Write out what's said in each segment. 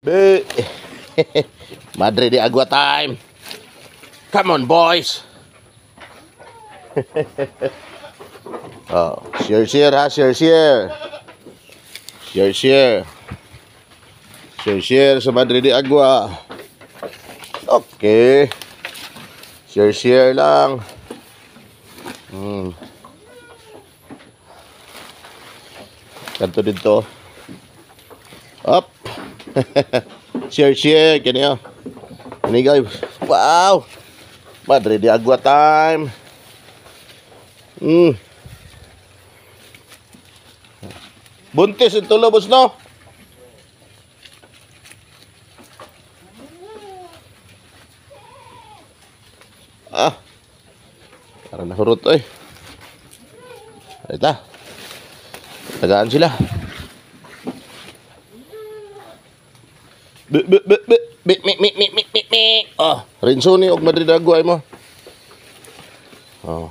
Be. Madre de Agua time. Come on, boys. Oh, share share ha, share share. Share share. Share share sa Madre de Agua. Okay. Share share lang. Kanto dito. Up. Share share kini oh. Ini guys. Wow. Madre de Agua time. Buntis ito tulo, boss, no? Ah. Parang nahurot, oy. Ito. Tagaan sila. B b b b b mi mi mi mi mi mi. Oh, rinso ni og Madre de Agua mo. Oh.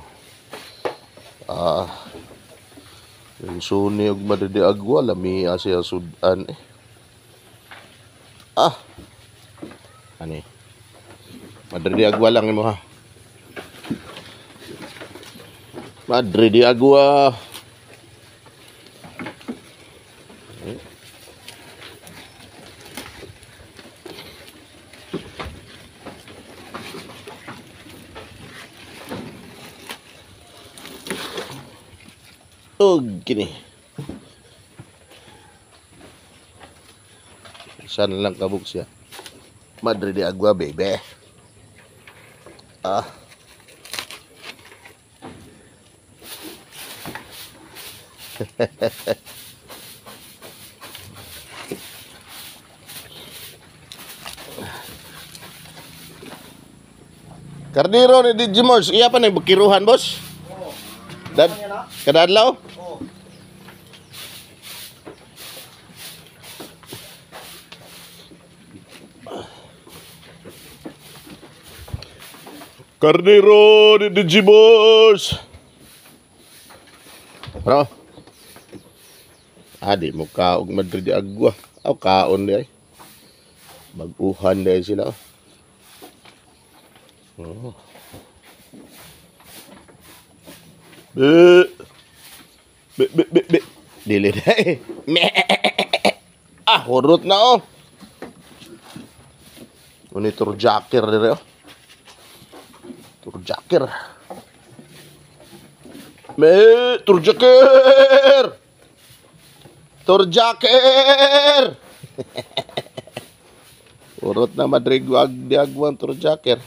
Ah. Rinso ni og Madre de Agua lami siya sudan eh. Ah. Ani. Madre de Agua lang imo ha. Madre de Agua. Og kini. Isa na lang kabuk siya. Madre de Agua, baby. Ah. Karniro ni Digimors, iya pa na kiruhan, boss? Dad, kada adlaw? Karniro ni Digimors. Bro. Ah, di mo kaog Madre de Agua. Aw, kaon di ay. Baguhan di sila. Oh. Be. Be be be be. Dili na eh. Ah, hurot na oh. Uni turjaker dire oh. Turjaker. Me, turjaker. Turjaker. Urot na Madre de Agua turjaker.